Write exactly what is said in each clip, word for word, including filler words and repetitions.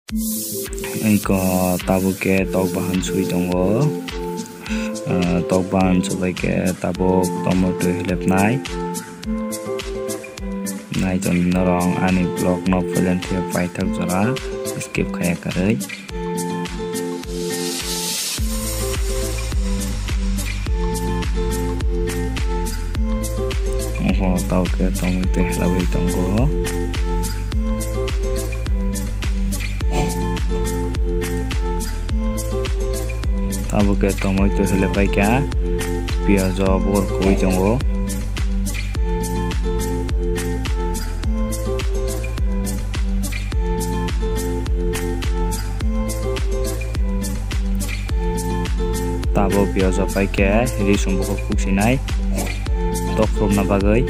Iko tabuk khe tok bahan sui tongo. Ah, tok bahan subai khe tabuk tomato hilepnai. Nai tongdi norok ani vlog no puilani thai paithak jora skip khaiya kwrwi. Oho, tao khe tongwi twi helaiwi tongo. Abo khe tongwi twi helaipai kha, piyaj o bokhor kubui tongo. Tabuk piyaj o pai khe risum bukhuk khuk sinai tok khurumna bagwi.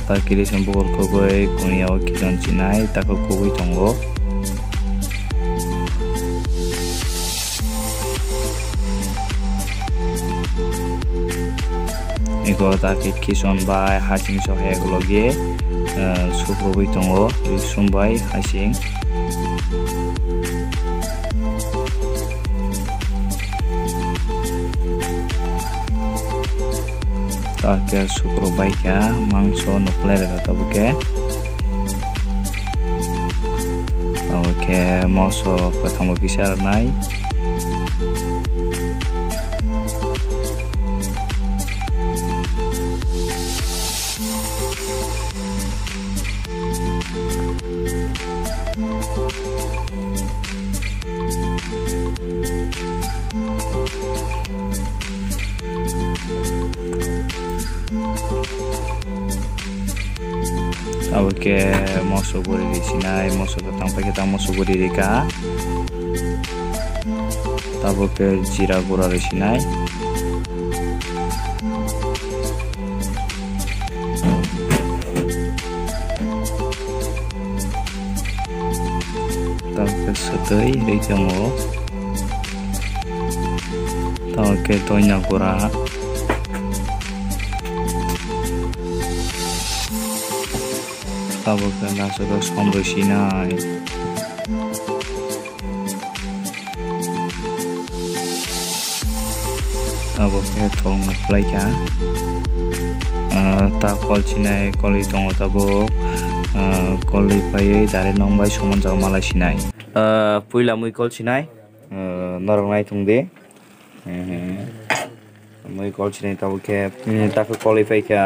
Taki risum bukhuk khugwi kuniya o khichon sinai tako khugwi tongo. Eko taki khichon bai hasing sohe logi, eh, sukrubui tongo, risum bai hasing. Take sukrubai kha, mangso nuklai rega tabuk khe. Abo khe moso kwthangbo kisa rwnai. Abo khe moso guri ri sinai, moso kwthang pai khe ta moso guri ri kha. Tabuk khe jira gura ri sinai. Tabuk khe swtwi ri tongo. Tabuk khe doina gura. Tabuk khe naisik khe som rwi sinai. Abo khe thok no phlai kha. Ah, ta kol sinai, kolwi tongo tabuk. Ah, kolwi paiwi direct nokbai sumanjak malai sinai. Ah, puila mui kol sinai. Ah, norok nai thung di. Hmm. Mui kol sinai tabuk khe, hmm, ta khe kolwi pai kha.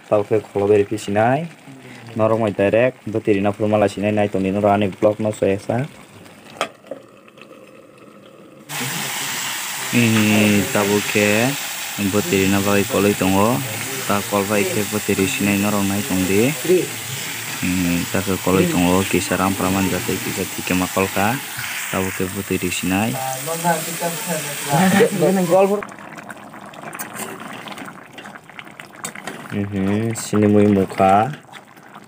Tabuk khe kholo beri phi sinai. Norok mai direct bwtwi rina phuru mala sinai nai tongdi norok ani vlog no soyasa. Tabuk khe bwtwi rina bagwi kolwi tongo. Ta kol bai khe bwtwi ri sinai norok nai tongdi. Ta khe kolwi tongo kisa rampra manjak tei kisa tikema kol kha. Tabuk khe bwtwi ri sinai. Sini mui mukha.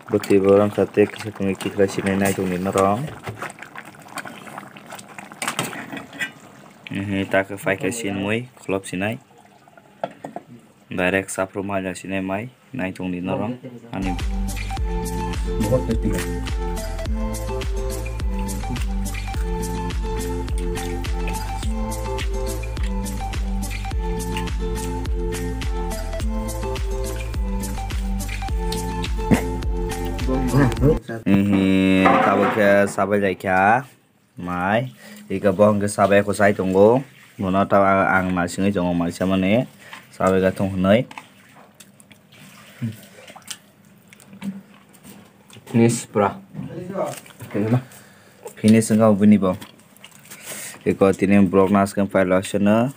Bwtwi bo rangkha tei kisa tongwi tikhlai sinai nai tongdi norok. Ta khe phaikha sinmui kholop sinai. Direct saphru maja sinai mai nai tongdi norok. Ani. Tabuk khe sabai laikha mai. Ika bo hwnkhe sabai kho sai tongo. Bono ta ang naisingwi tongo mai samani. Sabai ga thung hwnwi. Finish pura. Finish wngkha bini bo. Eko tini vlog naskang pailok seno.